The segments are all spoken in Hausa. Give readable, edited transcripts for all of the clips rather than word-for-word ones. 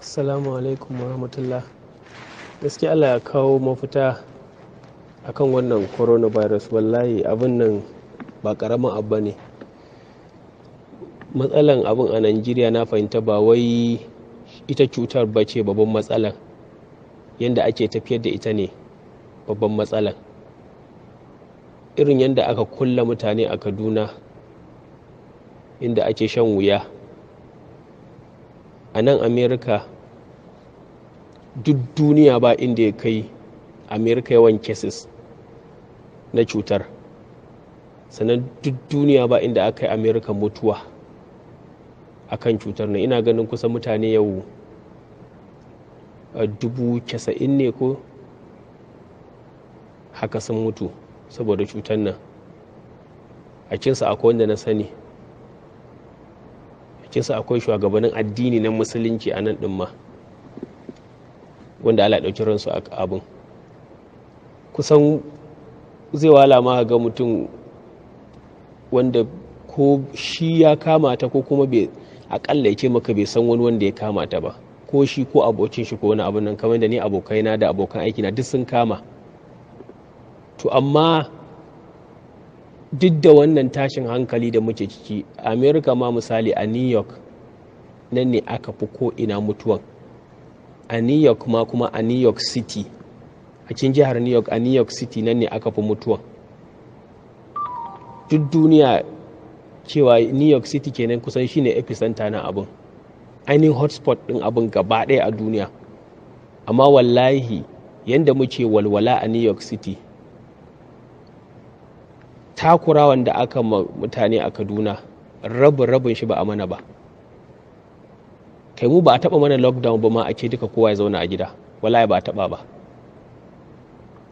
Assalamu alaikum warahmatullah. Gaskiya Allah ya kawo mafita akan wannan coronavirus. Wallahi abun nan ba ƙaramin abu bane. Matsalan abun a Najeriya na fahimta ba wai ita cutar ba ce babban matsalan. Yanda ake tafiyar da ita ne babban matsalan. Irin yanda aka kulle mutane a Kaduna, inda ake shan wuya. A nan America, duk duniya ba inda ya kai America yawan cases na cutar. Sannan duk duniya ba inda aka yi America mutuwa a kan cutar nan. Ina ganin kusan mutane yau 90,000 ne ko haka sun mutu saboda cutar nan. A cikinsu akwai wanda na sani. A cikinsu akwai shugabannin addini na Musulunci a nan ɗin ma, wanda Allah ya ɗauki ransu a abun. Kusan zai wahala ma ga mutum wanda ko shi ya kama ta ko kuma bai aƙalla ya ce maka bai san wani wanda ya kama ta ba. Ko shi ko abokin shi ko wani abun nan, kamar da ni abokaina da abokan aikina duk sun kama. To amma duk da wannan tashin hankali da muke ciki, America ma misali a New York nan ne aka fi ko'ina mutuwan. A New York ma kuma a New York City, a cikin jihar New York a New York City nan ne aka fi mutuwan. Duk duniya cewa New York City kenan kusan shine epicenter na abun. Ainihin hotspot ɗin abun gaba ɗaya a duniya. Amma wallahi yanda muke walwala a New York City, takurawan da aka ma mutane a Kaduna rabin rabin shi ba a mana ba. Kai mu ba a taɓa mana lockdown ba ma ake duka kowa ya zauna a gida. Wallahi ba a taɓa ba.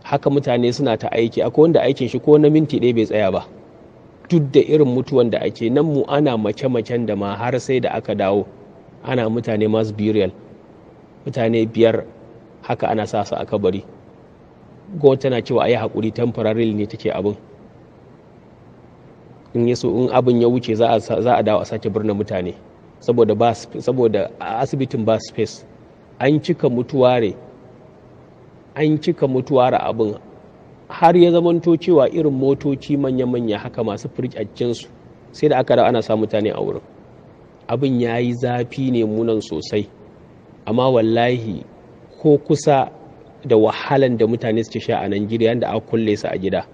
Haka mutane suna ta aiki. Akwai wanda aikin shi ko na minti ɗaya bai tsaya ba. Duk da irin mutuwan da ake nan mu ana mace-macen da ma har sai da aka dawo ana mutane mass burial. Mutane 5 haka ana sa su a kabari. Gwamnati tana cewa a yi haƙuri, temporarily ne take abun. In ya so in abin ya wuce za a dawo a sake birne mutane. Saboda ba saboda a asibitin ba space. An cika mutuware, an cika mutuware abin har ya zamanto cewa irin motoci manya-manya haka masu firij a cikinsu sai da aka dawo ana sa mutane a wurin. Abin ya yi zafi ne munan sosai. Amma wallahi ko kusa da wahalan da mutane suke sha a Najeriya yanda aka kulle su a gida,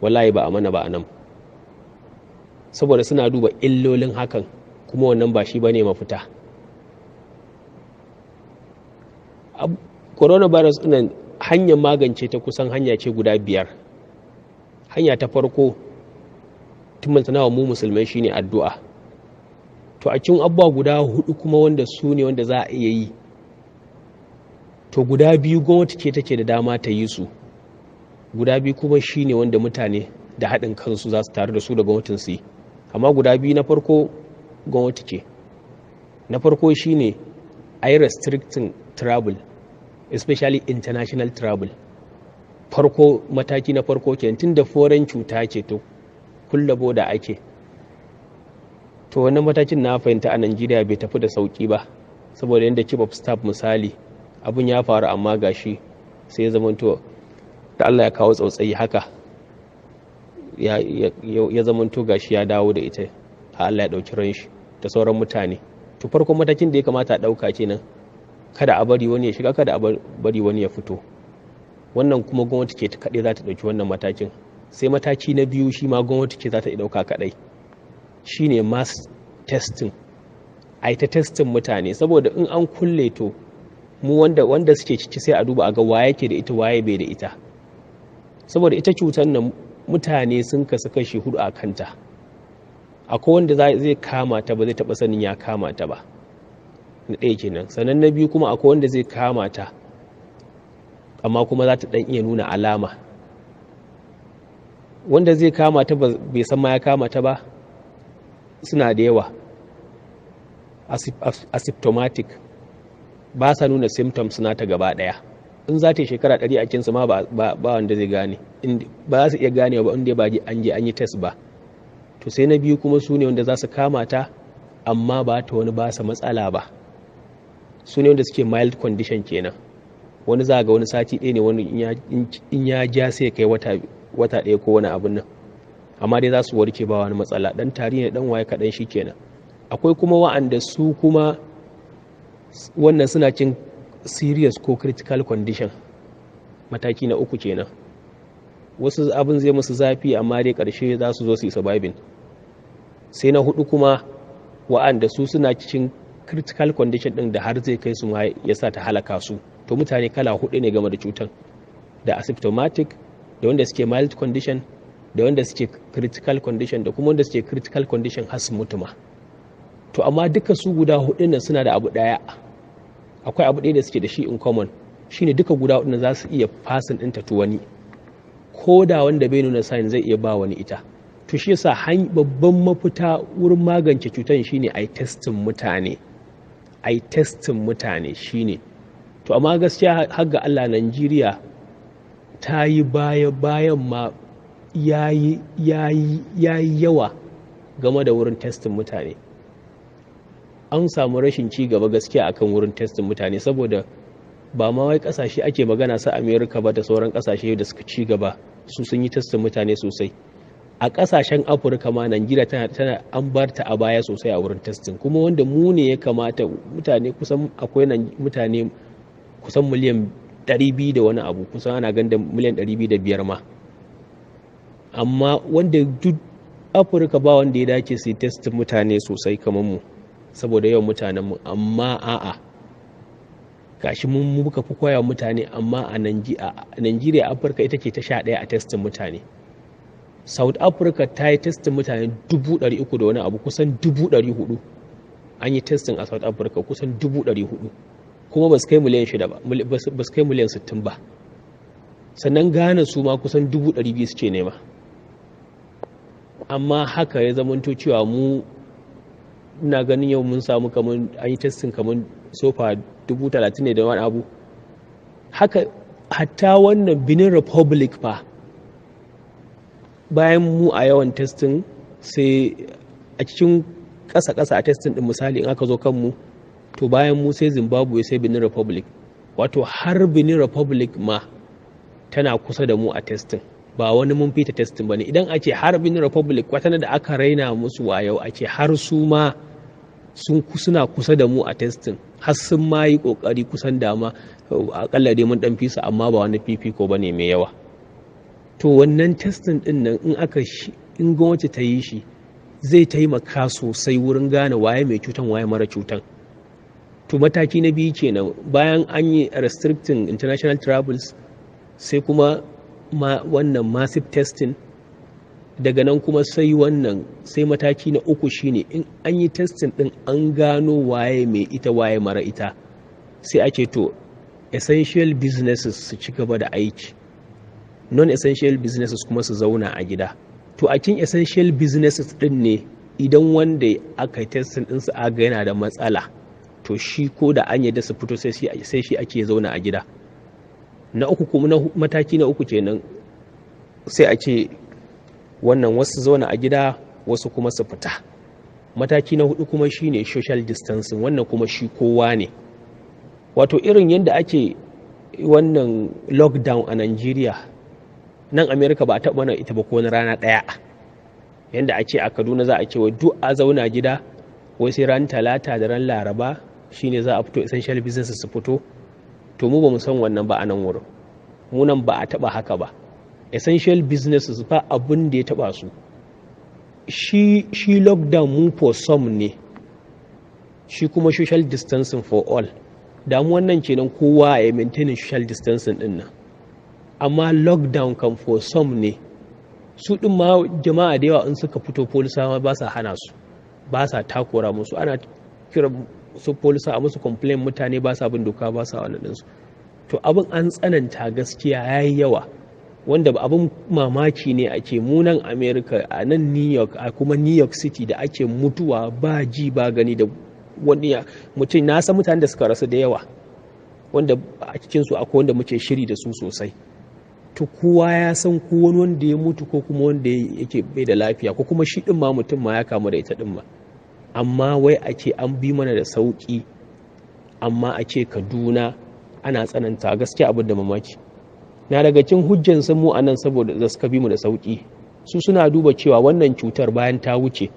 wallahi ba a mana ba a nan. Saboda suna duba illolin hakan kuma wannan ba shi bane mafita. Coronavirus ɗin hanyar magance ta kusan hanya ce guda 5. Hanya ta farko tun mun sanawa mu musulmai shine addu'a. To a cikin abubuwa guda 4 kuma wanda su ne wanda za a iya yi. To guda 2 gwamnati ce take da dama ta yi su. Guda 2 kuma shine wanda mutane da haɗin kansu za su taru da su da gwamnatin su yi. Amma guda 2 na farko gwamnati ce. Na farko shine a yi restricting travel, especially international travel. Farko mataki na farko kenan, tun da foreign cuta ce to kulle boda ake. To wannan matakin na fahimta a Najeriya bai tafi da sauki ba. Saboda yanda chief of staff misali abun ya faru amma gashi sai ya zamanto da Allah ya kawo tsautsayi haka. Ya zamanto gashi ya dawo da ita har Allah ya ɗauki ran shi da sauran mutane. To farkon matakin da ya kamata a ɗauka kenan, kada a bari wani ya shiga, kada a bari wani ya fito. Wannan kuma gwamnati ce kaɗai za ta ɗauki wannan matakin. Sai mataki na biyu shi ma gwamnati ce za ta ɗauka kaɗai. Shine mass testing. Ai ta testing mutane saboda in an kulle to mu wanda suke ciki sai a duba a ga waye yake da ita waye bai da ita. Saboda ita cutar nan mutane sun kasu kashi 4 a kanta. Akwai wanda zai kama ta ba zai taɓa sanin ya kama ta ba. Na ɗaya kenan. Sannan na biyu kuma akwai wanda zai kama ta amma kuma za ta ɗan iya nuna alama. Wanda zai kama ta bai san ma ya kama ta ba suna da yawa. Asymptomatic. Ba sa nuna symptoms nata gaba ɗaya. In za ta yi shekara 100 a cikinsu ma ba wanda zai gane. Ba za su iya ganewa ba inda ba an je an yi test ba. To sai na biyu kuma su ne wanda za su kama ta amma ba ta wani ba sa matsala ba. Su ne wanda suke mild condition kenan. Wani za ga wani sati ɗaya ne, wani in ya ja sai kai wata 1 ko wani abun nan, amma dai za su warke ba wani matsala, dan tari ne dan waye kaɗan shi kenan. Akwai kuma wa'anda su kuma wannan suna cin serious ko critical condition, mataki na 3 kenan. Wasu abin zai musu zafi amma dai ƙarshe za su zo su yi surviving. Sai na 4 kuma wa'anda su suna cikin critical condition din da har zai kai su ma ya sa ta halaka su. To mutane kala 4 ne game da cutan, da asymptomatic, da wanda suke mild condition, da wanda suke critical condition, da kuma wanda suke critical condition har su mutu ma. To amma duka su guda 4 nan suna da abu daya, akwai abu ɗaya da suke da shi in common, shine duka guda 4 za su iya passing ɗinta to wani, ko da wanda bai nuna sign zai iya ba wani ita. To shi yasa babban mafita wurin magance cutan shine ai testing mutane, ai testing mutane shine. To amma gaskiya har ga Allah, Najeriya ta yi baya bayan ma yayi yawa game da wurin testing mutane. An samu rashin ci gaba gaskiya akan wurin testing mutane, saboda ba ma wai kasashe ake magana su America ba da sauran kasashe da suka ci gaba, su sun yi testing mutane sosai. A kasashen Afirka ma Najeriya tana an bar ta a baya sosai a wurin testing, kuma wanda mu ne ya kamata mutane kusan akwai mutane kusan miliyan 200 da wani abu, kusan ana ganda miliyan 205 ma. Amma wanda duk Afirka ba wanda ya dace su yi testing mutane sosai kamar mu, saboda yawan mutanen mu. Amma a'a, gashi mun muka fi koya mutane, amma a Najeriya Afirka ita ce ta 11 a testing mutane. South Africa ta yi testing mutane 300,000 da wani abu, kusan 400,000 an yi testing a South Africa, kusan 400,000, kuma ba su kai miliyan 6 ba, ba su kai miliyan 60 ba. Sannan Ghana su ma kusan 200,000 suke nema. Amma haka ya zamanto cewa mu ina ganin yau mun samu kamar an yi testing kamar sofa 30,000 ne da wani abu haka. Hatta wannan Benin Republic fa, bayan mu a yawan testing, sai a cikin ƙasa-ƙasa a testing din, misali in aka zo kanmu, to bayan mu sai Zimbabwe, sai Benin Republic. Wato har Benin Republic ma tana kusa da mu a testing, ba wani mun fita testing ba ne. Idan a ce har Benin Republic, wata da aka raina musu wayau, a ce har su ma suna kusa da mu a testing, har sun ma yi kokari kusan dama, akalla dai mun dan fisa, amma ba wani fifiko ba ne mai yawa. To wannan testing din nan in aka in gwamnati ta yi shi, zai taimaka sosai wurin gane waye mai cutan, waye mara cutan. To mataki na biyu kenan, bayan an yi restricting international travels, sai kuma wannan massive testing. Daga nan kuma sai wannan, sai mataki na uku shine in an yi testing din an gano waye mai ita, waye mara ita, sai ake to essential businesses su ci gaba da aiki, non-essential businesses kuma su zauna a gida. To a cikin essential businesses din ne, idan wanda aka yi testing din su aga yana da matsala, to shi ko da an yadda su fito, sai shi ake zauna a gida. Na uku kuma, na mataki na uku kenan, sai a ce wannan wasu zauna a gida, wasu kuma su fita. Mataki na hudu kuma shine social distancing. Wannan kuma shi kowa ne, wato irin yadda ake wannan lockdown a Nigeria, nan America ba a taɓa mana ita ba ko na rana ɗaya. Yadda ake a Kaduna, za a ce wai duk a zauna gida, wai sai ran Talata da ran Laraba shine za a fito, essential businesses su fito. To mu ba mu san wannan ba a nan wurin, mu nan ba a taɓa haka ba. Essential businesses ba abin da ya taɓa su. Shi lockdown mu for some ne, shi kuma social distancing for all. Damuwan nan kenan, kowa ya maintaining social distancing din nan. Amma lockdown kan for some ne, su din ma jama'a da yawa in suka fito, polisawa ba sa hana su, ba sa takura musu. Ana kira su polisa a musu complain, mutane ba sa bin doka, ba sa wannan ɗinsu. To abin an tsananta gaskiya, yayi yawa, wanda abin mamaki ne ake munan America, a nan New York, a kuma New York City da ake mutuwa ba ji ba gani, da wani mutum na san mutanen da suka rasu da yawa, wanda a cikinsu akwai wanda muke shiri da su sosai. To kowa ya san ko wani wanda ya mutu, ko kuma wanda yake bai da lafiya, ko kuma shi din ma mutum ma ya kamu da ita din ma. Amma wai ake an bi mana da sauki, Amma a ce Kaduna ana tsananta, gaskiya abin da mamaki. Na daga cikin hujjan sun mu anan, saboda da suka bi mu da sauki, su suna duba cewa wannan cutar bayan ta wuce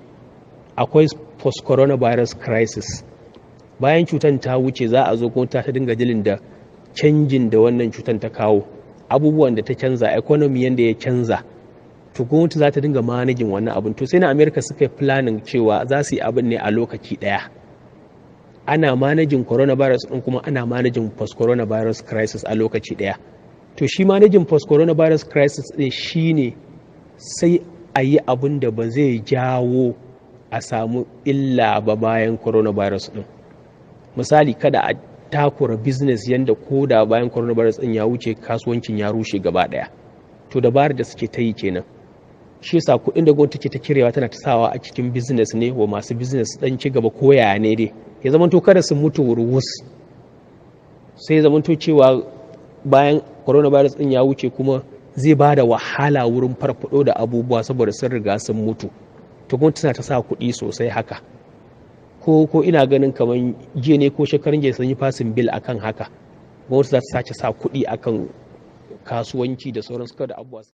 akwai post coronavirus crisis. Bayan cutar ta wuce, za a zo kuma ta dinga dealing da canjin da wannan cutar ta kawo, abubuwan da ta canza, economy yanda ya canza. To gwamnati za ta dinga managing wannan abin. To sai na America suka yi planning cewa za su yi abin ne a lokaci daya, ana managing coronavirus din kuma ana managing post coronavirus crisis a lokaci daya. To shi managing post coronavirus crisis din shine sai a yi abin da ba zai jawo a samu illa ba bayan coronavirus din. Misali, kada a takura business yanda ko da bayan coronavirus din ya wuce, kasuwancin ya rushe gaba daya. To dabarar da suke ta yi kenan. Shi yasa kuɗin da gwamnati take ta kirewa tana ta sawa a cikin business ne wa masu business dan ci gaba, ko yaya ne dai ya zamanto kada su mutu wurwus. Sai zamanto cewa bayan coronavirus din ya wuce kuma zai ba da wahala wurin farfado da abubuwa, saboda sun riga sun mutu. To gwamnati tana ta sa kuɗi sosai haka. Ko ina ganin kamar jiya ne ko shekarun jiya sun yi passing bill akan haka, gwamnati za ta sace sa kuɗi akan kasuwanci da sauran suka da abubuwa.